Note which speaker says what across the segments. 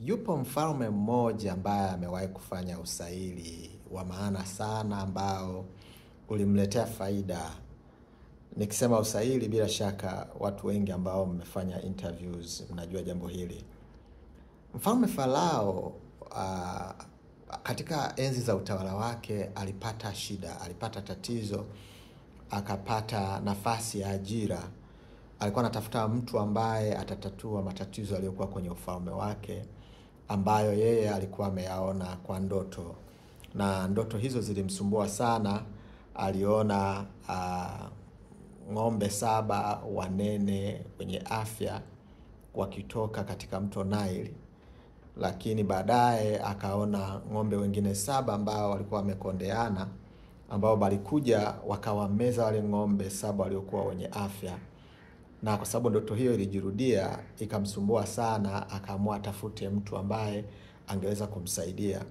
Speaker 1: Yupo mfalme mmoja ambaye amewahi kufanya usaili wa maana sana ambao ulimletea faida. Nikisema usaili, bila shaka watu wengi ambao mmefanya interviews mnajua jambo hili. Mfalme Farao katika enzi za utawala wake alipata shida, alipata tatizo, akapata nafasi ya ajira. Alikuwa anatafuta mtu ambaye atatatua matatizo aliyokuwa kwenye ufalme wake ambayo yeye alikuwa ameyaona kwa ndoto, na ndoto hizo zilimsumbua sana. Aliona ng'ombe 7 wanene wenye afya wakitoka katika mto Nile, lakini baadaye akaona ng'ombe wengine 7 ambao walikuwa wamekondeana, ambao walikuja wakawameza wale ng'ombe 7 waliokuwa wenye afya. Na kwa sababu ndoto hiyo ilijirudia ikamsumbua sana, akaamua atafute mtu ambaye angeweza kumsaidia.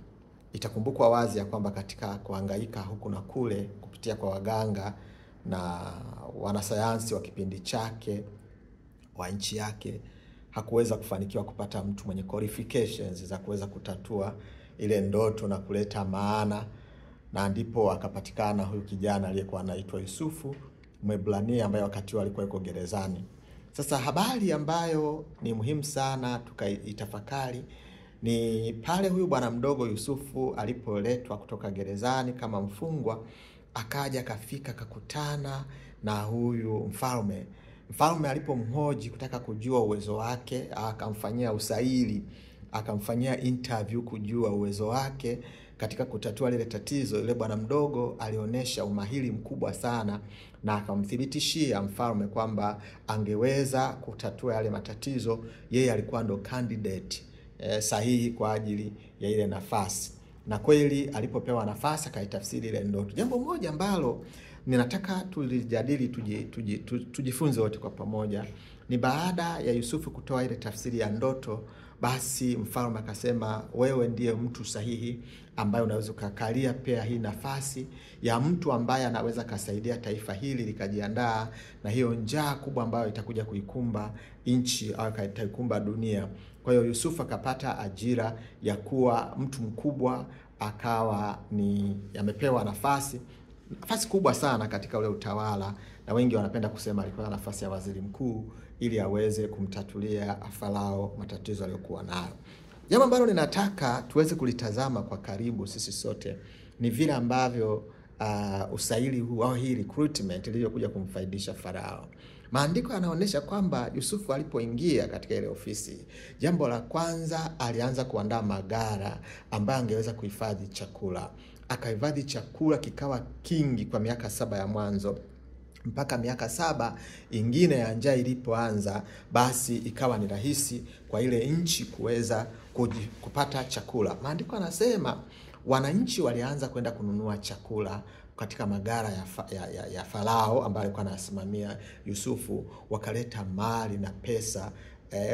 Speaker 1: Itakumbukwa wazi ya kwamba katika kuhangaika huku na kule kupitia kwa waganga na wanasayansi wa kipindi chake wa nchi yake, hakuweza kufanikiwa kupata mtu mwenye qualifications za kuweza kutatua ile ndoto na kuleta maana. Na ndipo akapatikana huyu kijana aliyekuwa anaitwa Yusufu Mwebrania, ambaye wakati huo alikuwa yuko gerezani. Sasa habari ambayo ni muhimu sana tukaitafakari ni pale huyu bwana mdogo Yusufu alipoletwa kutoka gerezani kama mfungwa, akaja akafika akakutana na huyu mfalme. Mfalme alipomhoji kutaka kujua uwezo wake, akamfanyia usaili, akamfanyia interview kujua uwezo wake katika kutatua lile tatizo. Yule bwana mdogo alionyesha umahiri mkubwa sana na akamthibitishia mfalme kwamba angeweza kutatua yale matatizo. Yeye alikuwa ndo candidate sahihi kwa ajili ya ile nafasi. Na kweli alipopewa nafasi akaitafsiri ile ndoto. Jambo moja ambalo ninataka tulijadili, tujifunze wote kwa pamoja, ni baada ya Yusufu kutoa ile tafsiri ya ndoto, basi mfalme akasema, wewe ndiye mtu sahihi ambaye unaweza ukakalia pia hii nafasi ya mtu ambaye anaweza kasaidia taifa hili likajiandaa na hiyo njaa kubwa ambayo itakuja kuikumba nchi au itaikumba dunia. Kwa hiyo Yusufu akapata ajira ya kuwa mtu mkubwa, akawa ni amepewa nafasi kubwa sana katika ule utawala, na wengi wanapenda kusema alikuwa na nafasi ya waziri mkuu ili aweze kumtatulia Farao matatizo aliyokuwa nayo. Jambo ambalo ninataka tuweze kulitazama kwa karibu sisi sote ni vile ambavyo usaili huu au hii recruitment iliyokuja kumfaidisha Farao. Maandiko yanaonyesha kwamba Yusufu alipoingia katika ile ofisi, jambo la kwanza alianza kuandaa magara ambayo angeweza kuhifadhi chakula. Akahifadhi chakula kikawa kingi kwa miaka 7 ya mwanzo, mpaka miaka 7 ingine ya njaa ilipoanza, basi ikawa ni rahisi kwa ile nchi kuweza kupata chakula. Maandiko yanasema wananchi walianza kwenda kununua chakula katika magara ya Farao ambaye alikuwa anasimamia Yusufu, wakaleta mali na pesa,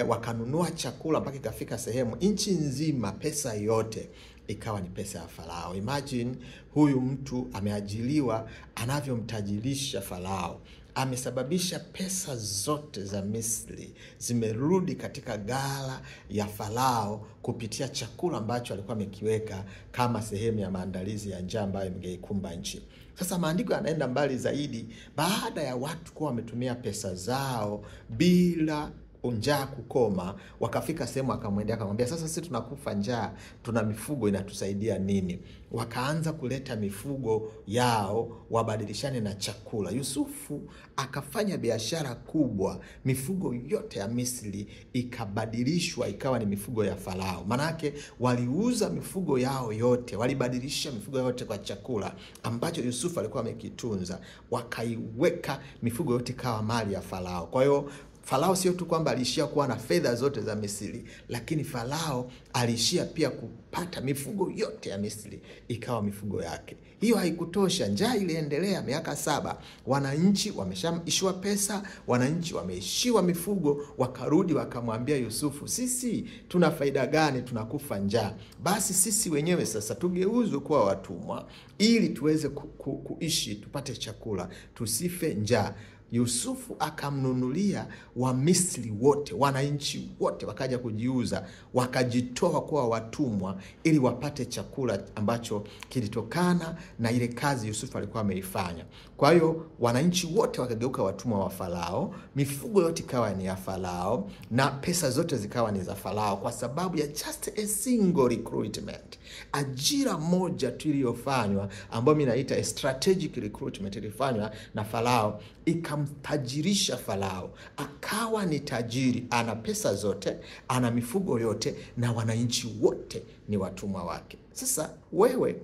Speaker 1: wakanunua chakula mpaka ikafika sehemu nchi nzima pesa yote ikawa ni pesa ya Farao. Imagine huyu mtu ameajiliwa, anavyomtajirisha Farao. Amesababisha pesa zote za Misri zimerudi katika ghala ya Farao kupitia chakula ambacho alikuwa amekiweka kama sehemu ya maandalizi ya njaa ambayo ingeikumba nchi. Sasa maandiko yanaenda mbali zaidi. Baada ya watu kuwa wametumia pesa zao bila njaa kukoma, wakafika sehemu akamwendea akamwambia, sasa sisi tunakufa njaa, tuna mifugo inatusaidia nini? Wakaanza kuleta mifugo yao wabadilishane na chakula. Yusufu akafanya biashara kubwa, mifugo yote ya Misri ikabadilishwa ikawa ni mifugo ya Farao. Manake waliuza mifugo yao yote, walibadilisha mifugo yote kwa chakula ambacho Yusufu alikuwa amekitunza, wakaiweka mifugo yote ikawa mali ya Farao. Kwa hiyo Farao sio tu kwamba aliishia kuwa na fedha zote za Misri, lakini Farao aliishia pia kupata mifugo yote ya Misri ikawa mifugo yake. Hiyo haikutosha, njaa iliendelea miaka 7. Wananchi wameshaishiwa pesa, wananchi wameishiwa mifugo, wakarudi wakamwambia Yusufu, sisi tuna faida gani tunakufa njaa? Basi sisi wenyewe sasa tugeuzwe kuwa watumwa ili tuweze kuishi, tupate chakula, tusife njaa. Yusufu akamnunulia Wamisri wote, wananchi wote wakaja kujiuza, wakajitoa kuwa watumwa ili wapate chakula ambacho kilitokana na ile kazi Yusufu alikuwa ameifanya. Kwa hiyo wananchi wote wakageuka watumwa wa Farao, mifugo yote ikawa ni ya Farao na pesa zote zikawa ni za Farao, kwa sababu ya just a single recruitment, ajira moja tu iliyofanywa, ambayo mimi naita a strategic recruitment, ilifanywa na Farao, ikamtajirisha Farao, akawa ni tajiri, ana pesa zote, ana mifugo yote, na wananchi wote ni watumwa wake. Sasa wewe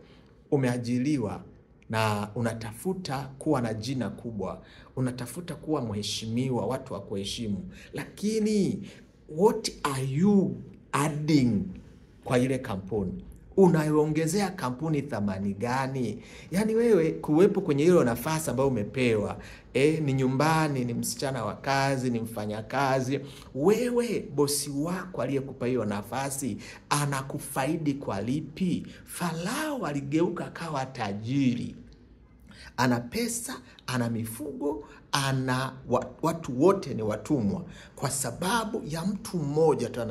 Speaker 1: umeajiriwa na unatafuta kuwa na jina kubwa, unatafuta kuwa mheshimiwa, watu wa kuheshimu, lakini what are you adding kwa ile kampuni? Unaiongezea kampuni thamani gani? Yaani wewe kuwepo kwenye hilo nafasi ambayo umepewa, ni nyumbani, ni msichana wa kazi, ni mfanyakazi, wewe bosi wako aliyekupa hiyo nafasi anakufaidi kwa lipi? Farao aligeuka akawa tajiri, ana pesa, ana mifugo, ana watu wote ni watumwa, kwa sababu ya mtu mmoja tu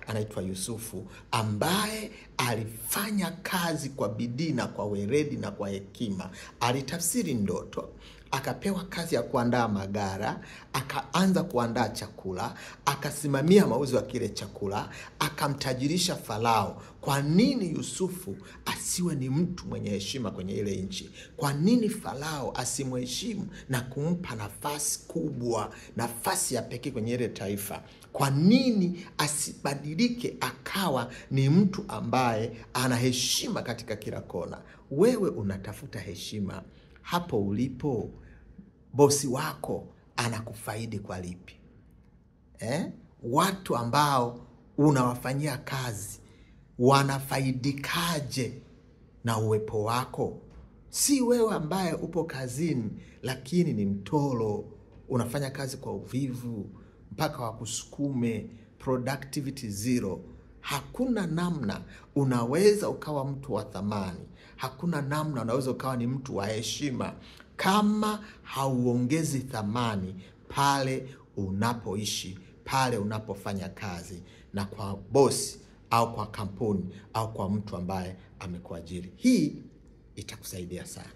Speaker 1: anaitwa Yusufu, ambaye alifanya kazi kwa bidii na kwa weledi na kwa hekima. Alitafsiri ndoto, akapewa kazi ya kuandaa magara, akaanza kuandaa chakula, akasimamia mauzo ya kile chakula, akamtajirisha Farao. Kwa nini Yusufu asiwe ni mtu mwenye heshima kwenye ile nchi? Kwa nini Farao asimheshimu na kumpa nafasi kubwa, nafasi ya pekee kwenye ile taifa? Kwa nini asibadilike akawa ni mtu ambaye ana heshima katika kila kona? Wewe unatafuta heshima hapo ulipo, bosi wako anakufaidi kwa lipi? Watu ambao unawafanyia kazi wanafaidikaje na uwepo wako? Si wewe ambaye upo kazini lakini ni mtolo, unafanya kazi kwa uvivu mpaka wakusukume, productivity zero. Hakuna namna unaweza ukawa mtu wa thamani, hakuna namna unaweza ukawa ni mtu wa heshima kama hauongezi thamani pale unapoishi, pale unapofanya kazi, na kwa bosi au kwa kampuni au kwa mtu ambaye amekuajiri. Hii itakusaidia sana.